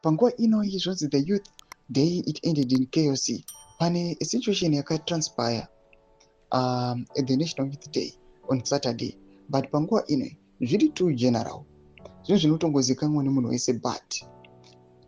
Panguva ino izvonzi the Youth Day, it ended in chaos. Pane situation yakatranspire at the National Youth Day on Saturday, but panguva ino zviri too general, zvinhu zvinotongozikanwa nemunhu wese, but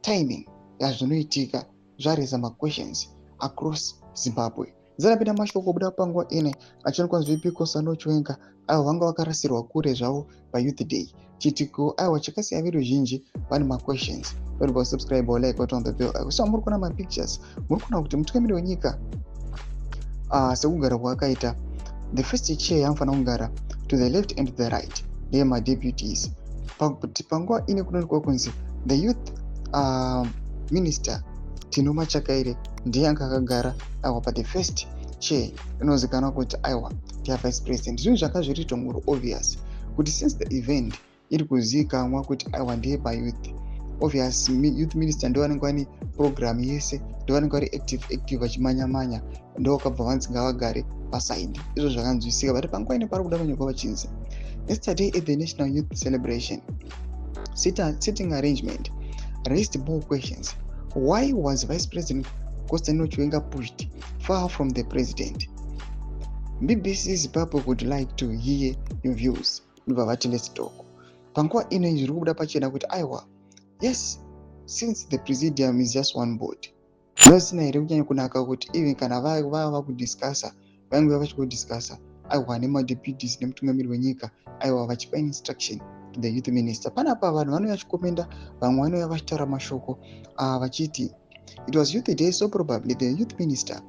timing yazvinoitika zvareza maquestions across Zimbabwe. Zanapinda mashoko kubuda panguva ino achionekwa VP Constantino Chiwenga, aiwa, vanga vakarasirwa kure zvavo paYouth Day. Chiitiko, aiwa, chakasiya veruzhinji vane maquestions. Vanobva subscribe, like, on the bell. So muri kuona mapictures, muri kuona kuti mutungamiri wenyika, sekugara kwaakaita, the first chair yaanofanira kugara to the left and to the right ndeyemadeputies. Pakuti panguva ine kunoonekwa kunzi the youth minister Tino Machakaire ndiye anga akagara, aiwa, pathe first chair inozikanwa kuti, aiwa, ndeyavice president. Zvinhu zvanga zviri tongoro obvious kuti since the event iri kuzivikanwa kuti, aiwa, ndeyepayouth, obvious youth minister ndo vanenge vane program yese, ndo vanenge vari active active vachimanya-manya, ndo vakabva vanzi ngavagare paside. Izvo zvakanzwisika, but panguva ine pari kuda vanyorwa vachinzi yesterday at the National Youth Celebration, sitting arrangement raised more questions. Why was Vice President Constantino Chiwenga pushed far from the president? BBC Zimbabwe would like to hear your views. Ndobva vati, "Let's talk." Panguva ino zviri kubuda pachena kuti, aiwa, yes, since the presidium is just one board, zvinosina here kunyanya kunaka kuti even kana vava vakudiscussa, vainge vachikudiscussa, aiwa, nemadeputies nemutungamiri wenyika, aiwa, vachipa instruction to the youth minister. Panapa vanhu vanouya vachikomenda, vamwe vanouya vachitaura mashoko vachiti it was Youth Day, so probably the youth minister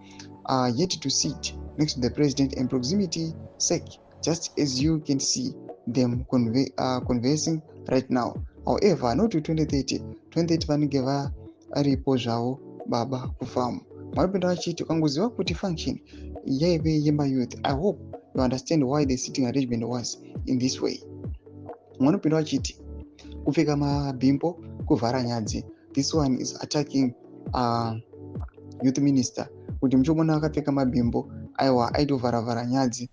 yet to sit next to the president and proximity sake, just as you can see them conversing right now. However, not to 2030. 2030 vanenge varipo zvavo baba kufamu. Vanopinda vachiti ukangoziva kuti function yaive yemayouth, I hope you understand why the sitting arrangement was in this way. Vanopinda vachiti kupfeka mabhimbo kuvhara nyadzi. This one is attacking youth minister kuti muchomona akapfeka mabhimbo, aiwa, aitovharavhara nyadzi.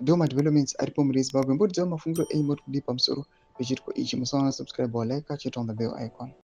Ndo madevelopments aripo muri Zimbabwe. Mbotidziva mafungiro enyu, moti kudii pamusoro pechiitiko ichi? Musaona subscribe, like, chete on the bell icon.